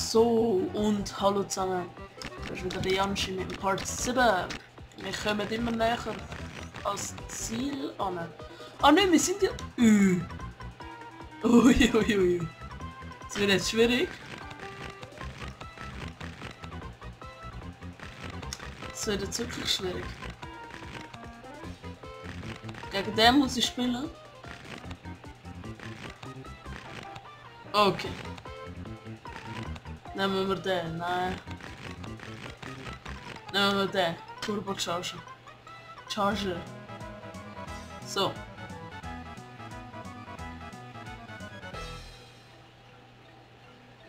So, und hallo zusammen. Das ist wieder der Janschi mit dem Part 7. Wir kommen immer näher als Ziel an. Ah ne, wir sind ja... Uiuiui. Das wird jetzt schwierig. Das wird jetzt wirklich schwierig. Gegen den muss ich spielen. Okay. Nehmen wir den, nein. Nehmen wir den. Turbo Charger. Charger. So.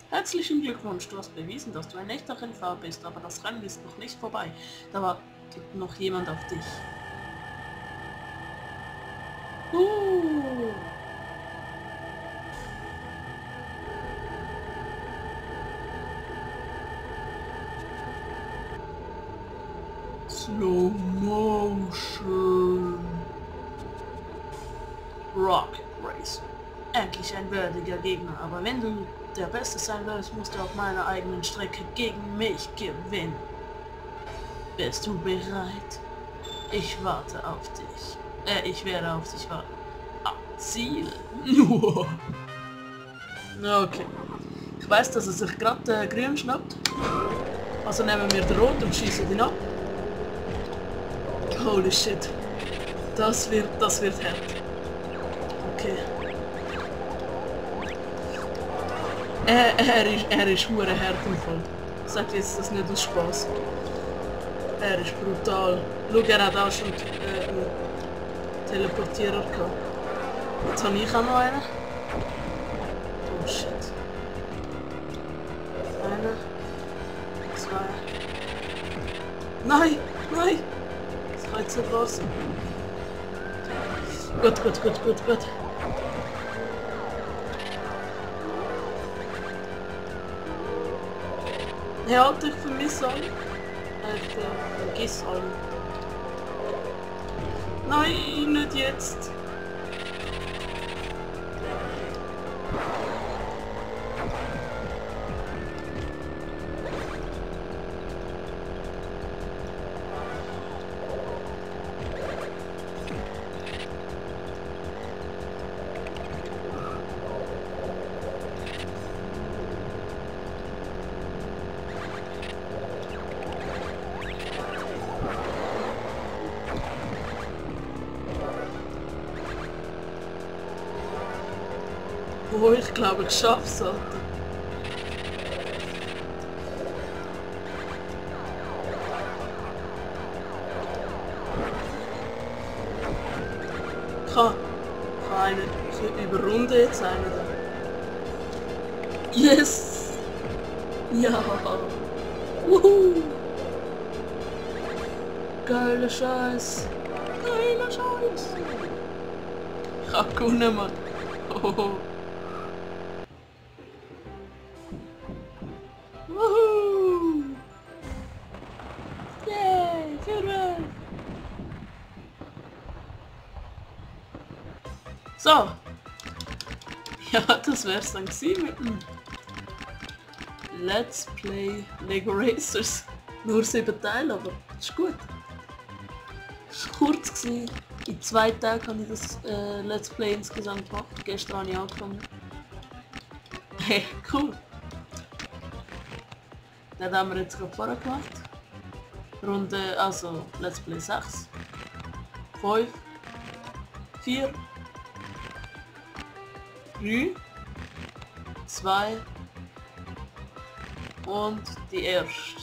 Herzlichen Glückwunsch, du hast bewiesen, dass du ein echter Rennfahrer bist, aber das Rennen ist noch nicht vorbei. Da wartet noch jemand auf dich. Slow Motion. Rocket Racer. Endlich ein würdiger Gegner, aber wenn du der Beste sein willst, musst du auf meiner eigenen Strecke gegen mich gewinnen. Bist du bereit? Ich warte auf dich. Ich werde auf dich warten. Ziel. Okay. Ich weiß, dass er sich gerade grün schnappt. Also nehmen wir den Rot und schießen ihn ab. Holy shit. Das wird hart. Okay. Er ist hure hart im Fall. Sag jetzt das nicht aus Spaß. Er ist brutal. Schau, er hat auch schon Teleportierer gehabt. Jetzt habe ich auch noch einen. Oh shit. Einer. Zwei. Nein! Nein! Das kann jetzt nicht wahr sein. Gut. Ja, halt, ich vermisse alle. Ich vergiss alle. Nein, nicht jetzt. Oh, ich glaube, ich schaff's, Alter. Ich kann einen. Ich überrunde jetzt einen da. Yes! Ja! Wuhu! Geiler Scheiß! Geiler Scheiß! Ich hab gewonnen, Mann! Oh. Woohoo! Yay! Führen! So! Ja, das wär's dann gewesen mit dem Let's Play Lego Racers. Nur 7 Teile, aber ist gut. Es war kurz gewesen. In 2 Tagen habe ich das Let's Play insgesamt gemacht. Gestern habe ich angefangen. Hey, cool! Das haben wir jetzt gerade vorher gemacht. Runde, also Let's Play 6, 5, 4, 3, 2 und die erste.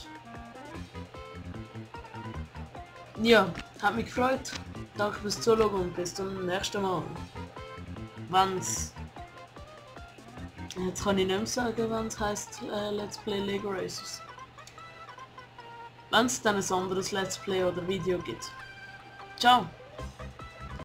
Ja, hat mich gefreut. Danke fürs Zuschauen und bis zum nächsten Mal. Wenn's... Jetzt kann ich nicht mehr sagen, wenn es heisst Let's Play Lego Racers. Wenn es dann ein anderes Let's Play oder Video gibt. Ciao!